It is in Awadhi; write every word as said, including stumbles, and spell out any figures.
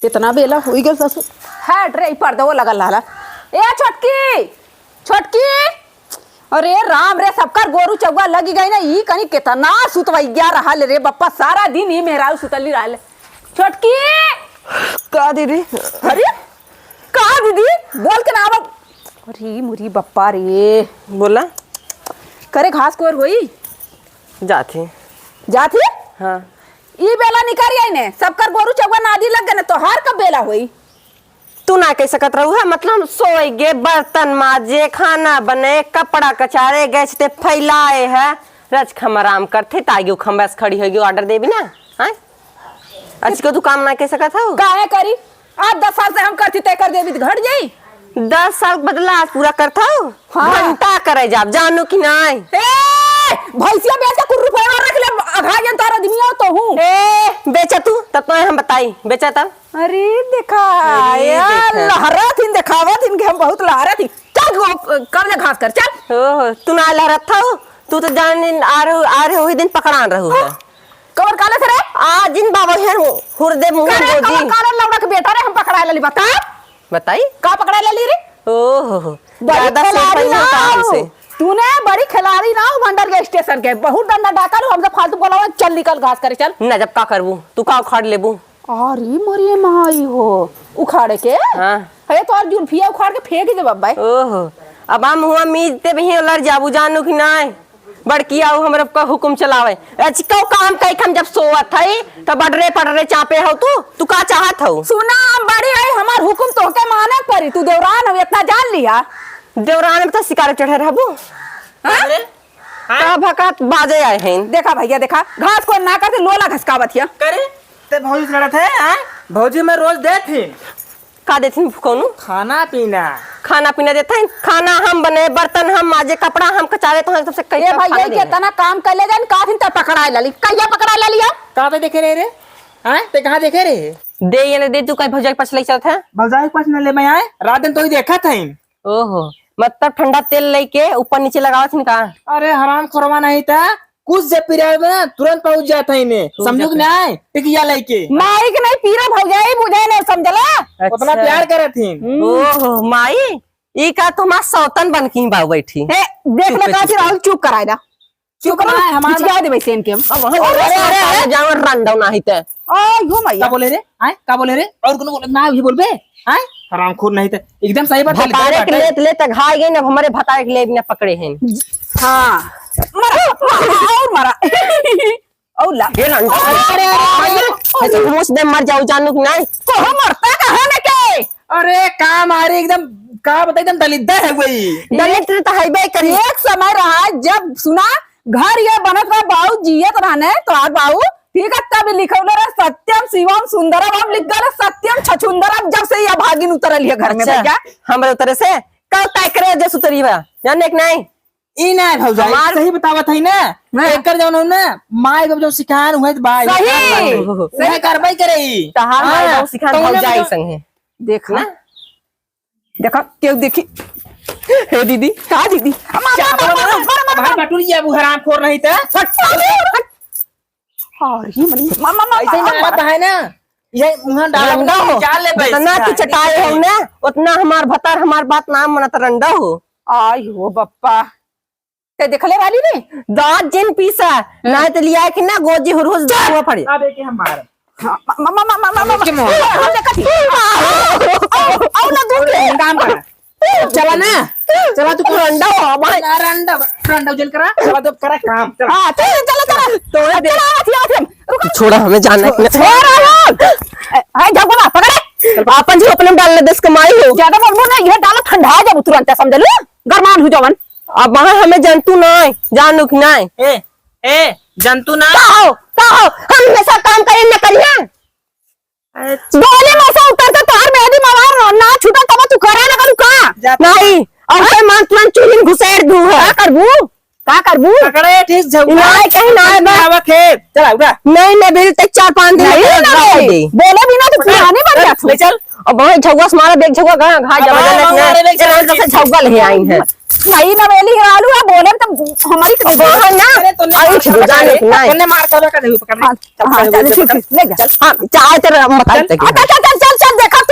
कितना बेला होई गल ससुर। हट रे, ई पर्दवो लगल रहला। ए छोटकी, छोटकी, अरे राम रे, सबकर गोरू चउवा लगी गई ना, ई कनी कितना सुतवैया रहल रे बप्पा, सारा दिन ई मेहरारू सुतली रहल। छोटकी। का दीदी? अरे का दीदी, बोल के ना आवत। अरे मुरी बप्पा रे। बोला। करे घास कोर होई? जात ही। जात ही? हाँ। ई बेला निकल आई ने, सबकर गोरू चउवा नादी लग गए ने, तोहार कब बेला होई? तू ना कह सकत रहू है, मतलब सोए गे, बर्तन माजे, खाना बने, कपड़ा कचारे, गैस ते फैलाए है, रच खम आराम करथे, तागी खम बस खड़ी होगी, ऑर्डर देबी ना, हाँ? अच्छी को तू काम ना कह सकत हऊ? काहे करी? आज दस साल से हम करथी, तय कर देबी त घट जाई। दस साल के बदला आज पूरा करत हऊ? हाँ। घंटा करे जाब, जानू कि नाय? ए, भैंसिया बेच के कुल रुपया रख ले, अघा जन तार आदमी हो तो हूँ। ए, बेचा तू, तब तो हम बताई, बेचा तब। अरे देखा, अरे यार, देखा। लहरत हिन, देखावत हिन कि हम बहुत लहरत हिन। चल, गो-, कर ले घास कर, चल। ओहो, तू ना लहरत हऊ, तू तो जान आ रहे, आ रहे वही दिन पकड़ान रहू है। हाँ। कवर काले से रे? आ जिन बाबा है, हुरदे मुंह करे, बोजी। कवर काले लौड़ा के बेटा रे, हम पकड़ा लेली, बता। बताई? का पकड़ा लेली रे? ओहो, बड़ी ज्यादा से खिलाड़ी पन्नी ना काम हो। से। तूने बड़ी खिलाड़ी ना हो, भंडर के स्टेशन के। बहुत डंडा डाका लो, हमसे फालतू बोलावा, चल निकल घास करे, चल। ना, जब का करबू? तू का उखाड़ लेबू? अरे मोरे माई हो, उखाड़े के? हाँ। अरे तोर जुल्फिया उखाड़ के फेंक दे बब्बा। ओहो, अब हम हुआ मीज ते भी लड़ जाबू, जानू कि नाय? बड़की आऊ हमरे का हुकुम चलावे। अचकौ काम कई हम जब सोवत हई, तब अडरे पडरे चापे हऊ तू। तू का चाहत हऊ? सुना, हम बड़ी हई, हमार हुकुम तोहके माने परी। तू देवरान हऊ, इतना जान लिया। देवरान में तो शिकार चढ़े रहबू। हाँ? अरे, हाँ? का भकात बाजे आए हैं? देखा भैया, देखा, घास को ना करते, लोला घसकावत हिया। करे? ते भौजी से लड़त है, हाँ? भौजी मैं रोज देत ही। का देथिन कौनो? खाना पीना। खाना पीना देथिन? खाना हम बने, बर्तन हम माजे, कपड़ा हम कचारे, तो सबसे कई ए भाई, खाना यही देना। केतना काम कर ले जान, का दिन तक पकड़ाए लाली, कहिया पकड़ाए लाली है? कहाँ पे देखे रहे रे? हाँ, ते कहाँ देखे रहे? दे ये ने दे, तू कहीं भौजाई के पास ले चलत है? भौजाई के पास न ले मैं आए, रात दिन तो ही देखा था इन। ओहो, मतलब ठंडा तेल लेके ऊपर नीचे लगावत हिन का? अरे हराम खोरवा नहीं था, कुछ जे पिराए में ना तुरंत पहुंच जात है इन्हें। समझू कि नहीं? टिकिया लेके। माई के नहीं पीरा भौजाई बुझे नहीं समझला। अच्छा। उतना प्यार करत ही। हम्म। ओहो, माई, ई का तुम्हार सौतन बन की बाऊ बैठी? हे, देख ले चुप, का चुप। राहुल चुप कराए दा। चुप चुप ना, ना, हमार खिंचिया दे वैसे इनके हम। अब वहाँ अरे, अरे, अरे, अरे। जानवर रंडौ ना ही ते। ओ, यो मैया। का बोले रे? आय, का बोले रे? और कोनो बोले ना भी बोलबे? आय, हरामखोर नहीं ते। एकदम सही बात है, भतारे के लेत लेत घाय गए ना, हमारे भतारे के लेत ना पकड़े हैं। हाँ। मरा, मरा, और मरा। और ला। ये रंडा। अरे, अरे, अरे, अरे। ऐसे घूस दे मर जाऊ जानू कि नहीं? तो हम मरता कहाँ ने के? अरे, का मारी एकदम, का बताई, एकदम दलिद्दर है वही। दलिद्दर तो हइबे करी। एक समय रहा जब सुना घर ये बनत रहा, बाऊ जियत रहने, तो आज बाऊ ठीक है, तब लिखौले रहे सत्यम शिवम सुंदरम, हम लिख गए सत्यम छछुंदरम, जब से ये भागिन उतरल है घर में। अच्छा, भैया। हमरे उतरे से कल तय करे जस उतरी बा, जाने कि नहीं? ई ना भौजाई, हमार सही बतावत है ना, हाँ। एकर जौन हो ना, माई बाप जो सिखान हुए तो भाई, सही। उहे करबई करे ई। तहार माई हाँ, बाप सिखान तो उन्हें भौजाई जो संगे। देखा, ना? देखा, केहू देखी। हे दीदी, का दीदी? मार, मार, मार, मार, मार, मार, मार। भाई बटुल ये अब हरामखोर नहीं था। हट, हट। अरे मनी, मार, मार, मार, ऐसे ही मार, मार। मारत है ना, ये मुँह डालो, रंडा हो। निकाल ले भाई, जितना तू निकाल। चटाए हो ना, उतना हमार भतार हमार बात ना मानत रंडा हो। आई हो बप्पा, ते देखले रहली रे? दाँत जिन पीसा, ना तो लिया कि ना गोजी हुरहुस हुआ पड़े। अब एक हम मार। हाँ, मा, मा, मा, मा, मा, मा, अब एक मा। हम मार। हम देखत ही। आओ, आओ, आओ ना दूर के। काम कर। चला ना। चला तू रंडा हो, भाई। ना रंडा, रंडा उजल करा। चला तो करा काम। चला। हाँ, चल, चल, चल। तो अब चला, आती, आती हम। रुको। छोड़ा, हमें जाना है। छोड़ा, छोड़ा। ए, ए, जाओ बाबा, पकड़े। अपन जी अपने में डालने दस कमाई हो। ज्यादा बोलबो ना, ये डाला ठंडा जाबू तुरंत, समझ लो? गरमान हो जावन। अब वहाँ हमें जंतु नाय, जानू कि नाय? ए, ए, जंतु ना। का हो? का हो? हम हमेशा काम करें न करिए। अच्छा। बोले में से उतर के तोहर मेहंदी मवार ना छूटा तब तू करे लगलू का? जा। नहीं, अब हाँ? से मान तुरंत चूल्ही में घुसेड़ दू है। का करबू? का करबू? पकड़े ठीक झगड़ा। इनाय कहीं नाय बा। आवा खेत। चला, उठा। नहीं, नहीं, बेरी तक चार पाँच दिन नहीं, लगे, नहीं, रह दे। बोले बिना तो पकड़। पुरानी बन चल, जात हो। ले चल। अब वही झगुआ से मारा, देख झगुआ कहाँ, घाट अब जबरदस्त आवा, है। अरे, ले चल, चल, चल। झगुआ ले आई है। नहीं, नवेली है, आलू है, बोले तो हमारी अब वहाँ ना, अरे, तो नहीं आई मार झगुआ कर जाने रहे। को नहीं। तूने मार कर रखा, देखो, पकड़ ले। हाँ, चल, हाँ, चल, चल, चल, ठीक, पकड़। ठीक, ले जा। चल। हाँ, चाहे तेरा हम बताई चल। तक। चल, चल, चल, चल,